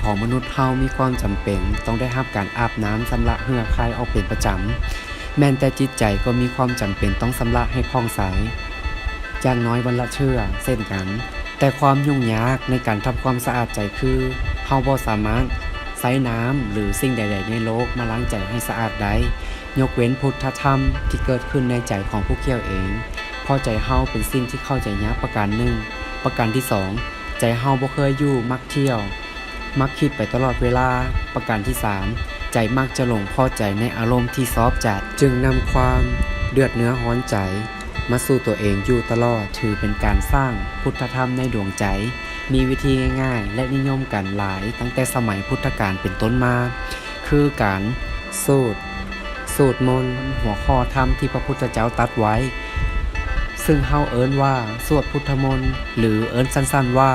ຂອງມະນຸດເຮົາມີຄວາມຈຳເປັນຕ້ອງໄດ້ຮັບການອາບນ້ຳຊຳລະເຫື່ອຄາຍອອກເປັນປະຈຳ, ແມ່ນແຕ່ຈິດໃຈກໍມີຄວາມຈຳເປັນຕ້ອງຊຳລະໃຫ້ຜ່ອງໃສ, ຢ່າງນ້ອຍວັນລະເທື່ອເຊັ່ນກັນ. ແຕ່ຄວາມຫຍຸ້ງຍາກໃນການທຳຄວາມສະອາດໃຈຄື ເຮົາບໍ່ສາມາດໃຊ້ນ້ຳ ຫຼື ສິ່ງໃດໆໃນໂລກມາລ້າງໃຈໃຫ້ສະອາດໄດ້, ຍົກເວັ້ນພຸດທະທຳທີ່ເກີດຂຶ້ນໃນໃຈຂອງຜູ້ກ່ຽວເອງ, ເພາະໃຈເຮົາເປັນສິ່ງທີ່ເຂົ້າໃຈຍາກປະການໜຶ່ງ. ປະການທີສອງ, ໃຈເຮົາບໍ່ເຄີຍຢູ່ມັກທ່ຽວ, ມັກຄິດໄປຕະຫຼອດເວລາ. ປະການທີສາມ, ໃຈມັກຈະຫຼົງພໍໃຈໃນອາລົມທີ່ຊອບຈັດ, ຈຶ່ງນຳຄວາມເດືອດເນື້ອຮ້ອນໃຈມາສູ່ຕົວເອງຢູ່ຕະຫຼອດ, ຖືເປັນການສ້າງພຸດທະທຳໃນດວງໃຈ. ມີວິທີງ່າຍໆ ແລະ ນິຍົມກັນຫຼາຍຕັ້ງແຕ່ສະໄໝພຸດທະການເປັນຕົ້ນມາ, ຄືການສູດ, ສູດມົນ, ຫົວຂໍ້ທຳທີ່ພະພຸດທະເຈົ້າຕັດໄວ້, ເຊິ່ງເຮົາເອີ້ນວ່າສວດພຸດທະມົນ ຫຼື ເອີ້ນສັ້ນໆວ່າ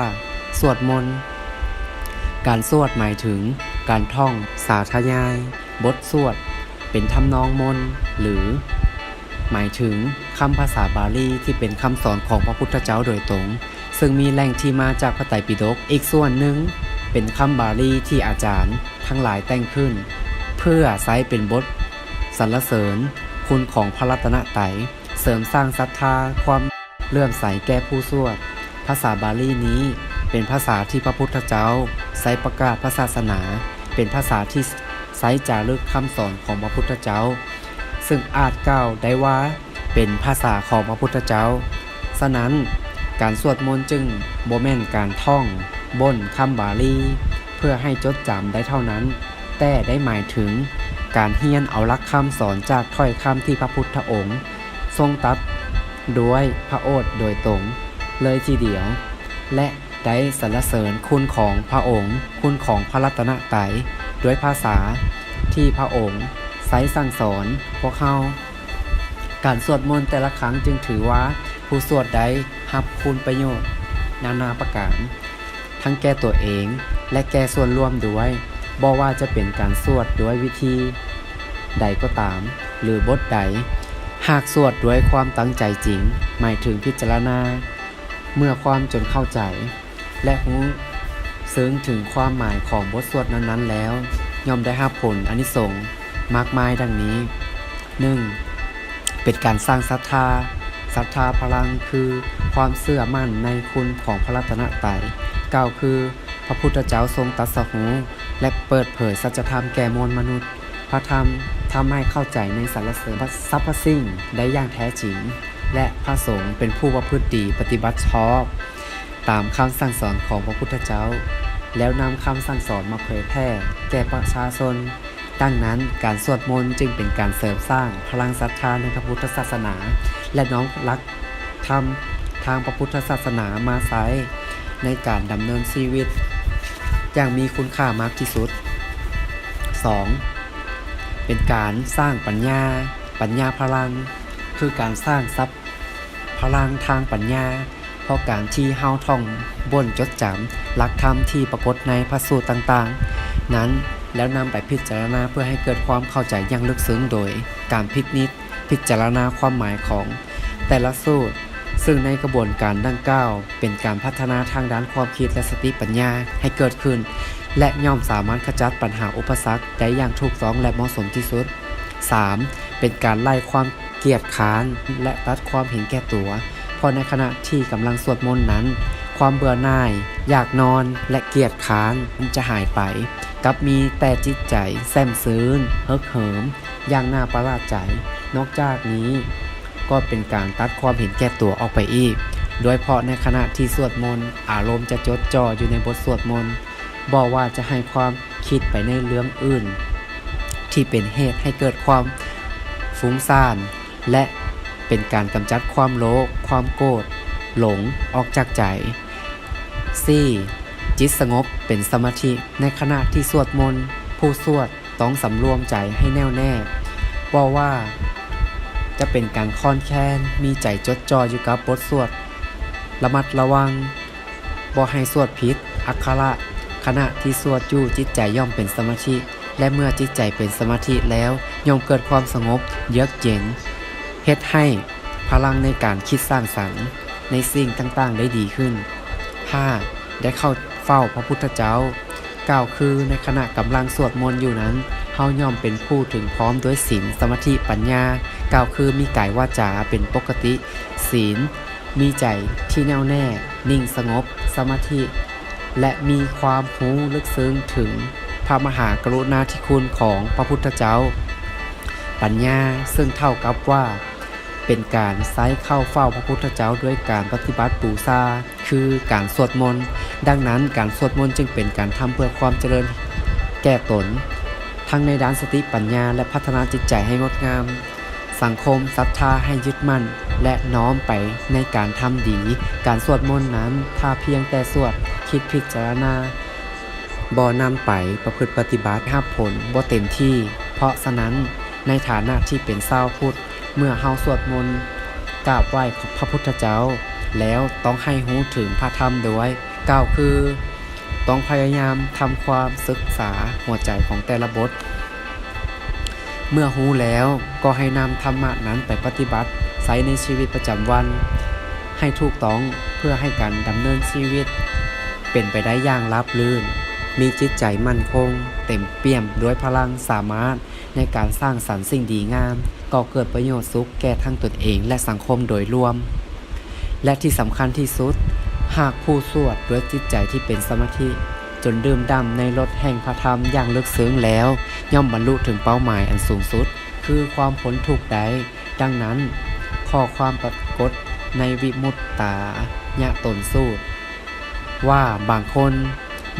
ສວດມົນ. ການສວດໝາຍເຖິງການທ່ອງສາທະຍາຍບົດສວດເປັນທຳນອງມົນ ຫຼື ໝາຍເຖິງຄຳພາສາບາລີທີ່ເປັນຄຳສອນຂອງພະພຸດທະເຈົ້າໂດຍຕົງ, ເຊິ່ງມີແຫຼ່ງທີ່ມາຈາກພະໄຕປິດົກ. ອີກສ່ວນໜຶ່ງເປັນຄຳບາລີທີ່ອາຈານທັງຫຼາຍແຕ່ງຂຶ້ນ ເພື່ອໃຊ້ເປັນບົດສັນລະເສີນຄຸນຂອງພະລັດຕະນະໄຕ, ເສີມສ້າງສັດທາ, ຄວາມເຫຼື້ອມໃສແກ່ຜູ້ສວດ. ພາສາບາລີນີ້ເປັນພາສາທີ່ພະພຸດທະເຈົ້າໃຊ້ປະກາດພະສາສະໜາ, ເປັນພາສາທີ່ໃຊ້ຈາລຶກຄຳສອນຂອງພະພຸດທະເຈົ້າ, ເຊິ່ງອາດກ່າວໄດ້ວ່າເປັນພາສາຂອງພະພຸດທະເຈົ້າ. ສະນັ້ນ, ການສວດມົນຈຶ່ງບໍ່ແມ່ນການທ່ອງບົ້ນຄຳບາລີເພື່ອໃຫ້ຈົດຈຳໄດ້ເທົ່ານັ້ນ, ແຕ່ໄດ້ໝາຍເຖິງການຮຽນເອົາຫຼັກຄຳສອນຈາກຖ້ອຍຄຳທີ່ພະພຸດທະອົງຊົງຕັດດ້ວຍພະໂອດໂດຍຕົງເລີຍທີດຽວ ແລະ ໄດ້ສັນລະເສີນຄຸນຂອງພະອົງ, ຄຸນຂອງພະລັດຕະນະໄຕ ດ້ວຍພາສາທີ່ພະອົງໃຊ້ສັ່ງສອນພວກເຮົາ. ການສວດມົນແຕ່ລະຄັ້ງຈຶ່ງຖືວ່າຜູ້ສວດໄດ້ຮັບຄຸນປະໂຫຍດນານາປະການ ທັງແກ່ຕົວເອງ ແລະ ແກ່ສ່ວນລວມດ້ວຍ, ບໍ່ວ່າຈະເປັນການສວດດ້ວຍວິທີໃດກໍຕາມ ຫຼື ບົດໃດ, ຫາກສວດດ້ວຍຄວາມຕັ້ງໃຈຈິງ, ໝາຍເຖິງພິຈາລະນາເນື້ອຄວາມຈົນເຂົ້າໃຈ ແລະ ຮູ້ເຊິ່ງເຖິງຄວາມໝາຍຂອງບົດສວດນັ້ນໆແລ້ວ, ຍ່ອມໄດ້ຮັບຜົນອານິສົງມາກມາຍດັ່ງນີ້. ໜຶ່ງ ເປັນການສ້າງສັດທາ. ສັດທາພະລັງຄືຄວາມເຊື່ອໝັ້ນໃນຄຸນຂອງພະລັດຕະນະໄຕ, ກ່າວຄືພະພຸດທະເຈົ້າຊົງຕັດສະຮູ້ ແລະ ເປີດເຜີຍສັດຈະທຳແກ່ມວນມະນຸດ. ພະທຳທຳໃຫ້ເຂົ້າໃຈໃນສັນລະເສີນສັບພະສິ່ງໄດ້ຢ່າງແທ້ຈິງ, ແລະ ພະສົງເປັນຜູ້ປະພຶດດີປະຕິບັດຊອບ ຕາມຄຳສັ່ງສອນຂອງພະພຸດທະເຈົ້າ ແລ້ວນຳຄຳສັ່ງສອນມາເຜີຍແຜ່ແກ່ປະຊາຊົນ. ດັ່ງນັ້ນ, ການສວດມົນຈຶ່ງເປັນການເສີມສ້າງພະລັງສັດທາໃນພະພຸດທະສາສະໜາ ແລະ ນ້ອມຫຼັກທຳທາງພະພຸດທະສາສະໜາມາໃຊ້ໃນການດຳເນີນຊີວິດຢ່າງມີຄຸນຄ່າມາກທີ່ສຸດ. ສອງ ເປັນການສ້າງປັນຍາ, ປັນຍາພະລັງ ຄືການສ້າງສັບ ພະລັງທາງປັນຍາ, ເພາະການທີ່ເຮົາທ່ອງບົ້ນຈົດຈຳຫຼັກທຳທີ່ປາກົດໃນພະສູດຕ່າງໆນັ້ນ ແລ້ວນຳໄປພິຈາລະນາເພື່ອໃຫ້ເກີດຄວາມເຂົ້າໃຈຢ່າງເລິກເຊິ່ງ ໂດຍການພິນິດພິຈາລະນາຄວາມໝາຍຂອງແຕ່ລະສູດ, ເຊິ່ງໃນກະບວນການດັ່ງກ່າວເປັນການພັດທະນາທາງດ້ານຄວາມຄິດ ແລະ ສະຕິປັນຍາໃຫ້ເກີດຂຶ້ນ ແລະ ຍ່ອມສາມາດຂະຈັດບັນຫາອຸປະສັກໄດ້ຢ່າງຖືກຕ້ອງ ແລະ ເໝາະສົມທີ່ສຸດ. ສາມ ເປັນການໄລ່ຄວາມ ກຽດຄ້ານ ແລະ ຕັດຄວາມເຫັນແກ່ຕົວ, ເພາະໃນຂະນະທີ່ກຳລັງສວດມົນນັ້ນ, ຄວາມເບື່ອໜ່າຍ, ຢາກນອນ ແລະ ກຽດຄ້ານຈະຫາຍໄປ, ກັບມີແຕ່ຈິດໃຈແຊ່ມຊື່ນ, ເຮິກເຫີມ ຢ່າງໜ້າປະຫຼາດໃຈ. ນອກຈາກນີ້ກໍເປັນການຕັດຄວາມເຫັນແກ່ຕົວອອກໄປອີກ, ດ້ວຍເພາະໃນຂະນະທີ່ສວດມົນ, ອາລົມຈະຈົດຈ່ອຢູ່ໃນບົດສວດມົນ, ບໍ່ວ່າຈະໃຫ້ຄວາມ ຄິດໄປໃນເລື່ອງອື່ນທີ່ເປັນເຫດໃຫ້ເກີດຄວາມຟຸ້ງສ້ານ ແລະ ເປັນການກຳຈັດຄວາມໂລບ, ຄວາມໂກດ, ຫຼົງ ອອກຈາກໃຈ. ສີ່ ຈິດສະຫງົບເປັນສະມາທິ. ໃນຂະນະທີ່ສວດມົນ, ຜູ້ສວດຕ້ອງສຳລວມໃຈໃຫ້ແນ່ວແນ່. ເວົ້າວ່າຈະເປັນການຄ່ອນແຄ້ນ, ມີໃຈຈົດຈ່ອຢູ່ກັບບົດສວດ, ລະມັດລະວັງ ບໍ່ໃຫ້ສວດຜິດອັກຂະລະ. ຂະນະທີ່ສວດຢູ່, ຈິດໃຈຍ່ອມເປັນສະມາທິ ແລະ ເມື່ອຈິດໃຈເປັນສະມາທິແລ້ວ, ຍ່ອມເກີດຄວາມສະຫງົບເຢືອກເຢັນ, ເຮັດໃຫ້ພະລັງໃນການຄິດສ້າງສັນໃນສິ່ງຕ່າງໆໄດ້ດີຂຶ້ນ. ຫ້າ ໄດ້ເຂົ້າເຝົ້າພະພຸດທະເຈົ້າ. ກ່າວຄືໃນຂະນະກຳລັງສວດມົນຢູ່ນັ້ນ, ເຮົາຍ່ອມເປັນຜູ້ເຖິງພ້ອມດ້ວຍສິນ, ສະມາທິ, ປັນຍາ, ກ່າວຄືມີກາຍວາຈາເປັນປົກກະຕິ, ສິນ, ມີໃຈທີ່ແນ່ວແນ່, ນິ່ງສະຫງົບ, ສະມາທິ ແລະ ມີຄວາມຮູ້ເລິກເຊິ່ງເຖິງພະມະຫາກະລຸນາທິຄຸນຂອງພະພຸດທະເຈົ້າ. ປັນຍາ, ເຊິ່ງເທົ່າກັບວ່າ ເປັນການໃຊ້ເຂົ້າເຝົ້າພະພຸດທະເຈົ້າດ້ວຍການປະຕິບັດບູຊາ ຄືການສວດມົນ. ດັ່ງນັ້ນ, ການສວດມົນຈຶ່ງເປັນການທຳເພື່ອຄວາມຈະເລີນແກ່ຕົນ, ທັງໃນດ້ານສະຕິປັນຍາ ແລະ ພັດທະນາຈິດໃຈໃຫ້ງົດງາມ, ສັງຄົມສັດທາໃຫ້ຍຶດໝັ້ນ ແລະ ນ້ອມໄປໃນການທຳດີ. ການສວດມົນນັ້ນ ຖ້າພຽງແຕ່ສວດ, ຄິດ, ພິຈາລະນາ, ບໍ່ນຳໄປປະພຶດປະຕິບັດ, ຮັບຜົນບໍ່ເຕັມທີ່. ເພາະສະນັ້ນ, ໃນຖານະທີ່ເປັນຊາວພຸດ, ເມື່ອເຮົາສວດມົນກາບໄຫວ້ພະພຸດທະເຈົ້າແລ້ວ, ຕ້ອງໃຫ້ຮູ້ເຖິງພະທຳດ້ວຍ, ກ່າວຄື ຕ້ອງພະຍາຍາມທຳຄວາມສຶກສາຫົວໃຈຂອງແຕ່ລະບົດ. ເມື່ອຮູ້ແລ້ວ, ກໍໃຫ້ນຳທຳມະນັ້ນໄປປະຕິບັດໃຊ້ໃນຊີວິດປະຈຳວັນໃຫ້ຖືກຕ້ອງ, ເພື່ອໃຫ້ການດຳເນີນຊີວິດເປັນໄປໄດ້ຢ່າງລາບລື່ນ, ມີຈິດໃຈໝັ້ນຄົງ, ເຕັມປ່ຽມດ້ວຍພະລັງສາມາດ ໃນການສ້າງສັນສິ່ງດີງາມ, ກໍ່ເກີດປະໂຫຍດສຸກແກ່ທັງຕົນເອງ ແລະ ສັງຄົມໂດຍລວມ. ແລະ ທີ່ສຳຄັນທີ່ສຸດ, ຫາກຜູ້ສວດດ້ວຍຈິດໃຈທີ່ເປັນສະມາທິ, ຈົນດື່ມດ່ຳໃນລົດແຫ່ງພະທຳຢ່າງເລິກເຊິ່ງແລ້ວ, ຍ່ອມບັນລຸເຖິງເປົ້າໝາຍອັນສູງສຸດ, ຄືຄວາມພົ້ນທຸກໄດ້. ດັ່ງນັ້ນ, ຂໍ້ຄວາມປາກົດໃນວິມຸດຕາຍະຕົນສູດ ວ່າບາງຄົນ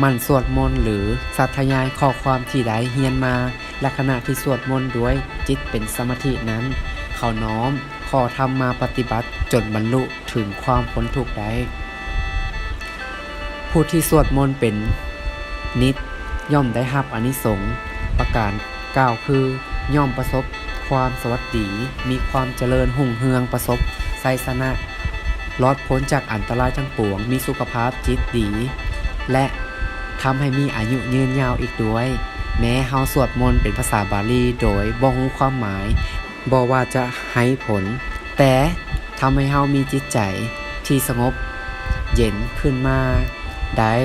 ໝັ່ນສວດມົນ ຫຼື ສາທະຍາຍຂໍ້ຄວາມທີ່ໄດ້ຮຽນມາ, ແລະ ຂະນະທີ່ສວດມົນດ້ວຍຈິດເປັນສະມາທິນັ້ນ, ເຂົານ້ອມຂໍ້ທຳມາປະຕິບັດຈົນບັນລຸເຖິງຄວາມພົ້ນທຸກໄດ້. ຜູ້ທີ່ສວດມົນເປັນນິດ ຍ່ອມໄດ້ຮັບອານິສົງປະການ ກ່າວຄື ຍ່ອມປະສົບຄວາມສະຫວັດດີ, ມີຄວາມຈະເລີນຮຸ່ງເຮືອງ, ປະສົບໄຊຊະນະ, ລອດພົ້ນຈາກອັນຕະລາຍທັງປວງ, ມີສຸຂະພາບຈິດດີ ແລະ ທຳໃຫ້ມີອາຍຸຍືນຍາວອີກດ້ວຍ. ແມ້ເຮົາສວດມົນເປັນພາສາບາລີໂດຍບໍ່ຮູ້ຄວາມໝາຍ, ບໍ່ວ່າຈະໃຫ້ຜົນ, ແຕ່ທຳໃຫ້ເຮົາມີຈິດໃຈທີ່ສະຫງົບເຢັນຂຶ້ນມາໄດ້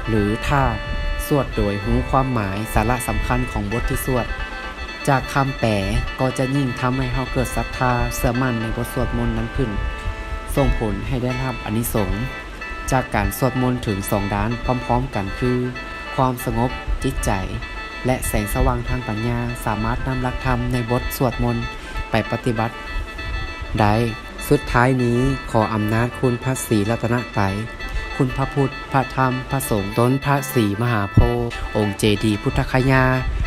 ຫຼື ຖ້າສວດໂດຍຮູ້ຄວາມໝາຍ, ສາລະສຳຄັນຂອງບົດທີ່ສວດ, ຈາກຄຳແປກໍຈະຍິ່ງທຳໃຫ້ເຮົາເກີດສັດທາເຊື່ອໝັ້ນໃນບົດສວດມົນນັ້ນຂຶ້ນ, ສົ່ງຜົນໃຫ້ໄດ້ຮັບອານິສົງຈາກການສວດມົນເຖິງສອງດ້ານພ້ອມໆກັນ ຄື ຄວາມສະຫງົບຈິດໃຈ ແລະ ແສງສະຫວ່າງທາງປັນຍາ, ສາມາດນຳຫຼັກທຳໃນບົດສວດມົນໄປປະຕິບັດໄດ້. ສຸດທ້າຍນີ້, ຂໍອຳນາດຄຸນພະສີລັດຕະນະໄຕ, ຄຸນພະພຸດ, ພະທຳ, ພະສົງ, ຕົ້ນພະສີມະຫາໂພ, ອົງເຈດີພຸດທະຄະຍາ,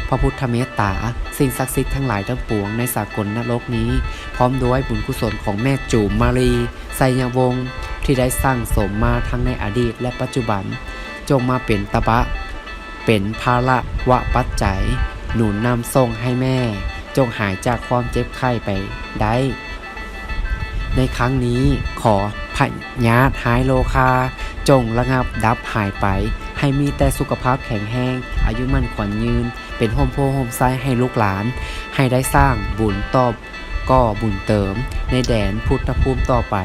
ພະພຸດທະເມດຕາ, ສິ່ງສັກສິດທັງຫຼາຍທັງປວງໃນສາກົນນະໂລກນີ້, ພ້ອມດ້ວຍບຸນກຸສົນຂອງແມ່ຈູມມາລີ ໄຊຍະວົງ ທີ່ໄດ້ສັ່ງສົມມາທັງໃນອະດີດ ແລະ ປັດຈຸບັນ, ຈົ່ງມາເປັນຕະບະ, ເປັນພາລະວະປັດໄຈ, ໜູນນຳສົ່ງໃຫ້ແມ່, ຈົ່ງຫາຍຈາກຄວາມເຈັບໄຂ້ໄປໄດ້. ໃນຄັ້ງນີ້, ຂໍພະຍາດຮ້າຍໂລຄາ ຈົ່ງລະງັບດັບຫາຍໄປ, ໃຫ້ມີແຕ່ສຸຂະພາບແຂງແຮງ, ອາຍຸໝັ້ນຂວັນຍືນ, ເປັນຮົ່ມໂພຮົ່ມໄຊໃຫ້ລູກຫຼານ, ໃຫ້ໄດ້ສ້າງບຸນຕອບ ກໍ່ບຸນເຕີມໃນແດນພຸດທະພູມຕໍ່ໄປ.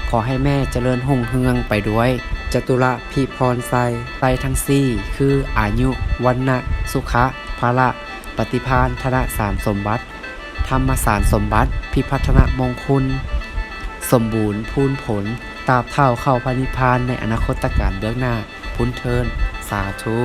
ຂໍໃຫ້ແມ່ຈະເລີນຮຸ່ງເຮືອງໄປດ້ວຍຈະຕຸລະພິພອນໄຊ, ໄຊທັງສີ່ ຄື ອາຍຸ, ວັນນະ, ສຸຂະ, ພະລະ, ປະຕິພານ, ທະນະສານສົມບັດ, ທຳມະສານສົມບັດ, ພິພັດທະນະມົງຄຸນ, ສົມບູນພູນຜົນ, ຕາບເທົ່າເຂົ້າພະນິບພານໃນອະນາຄົດຕະການເບື້ອງໜ້າພຸ້ນເທີ້ນ. ສາທຸ.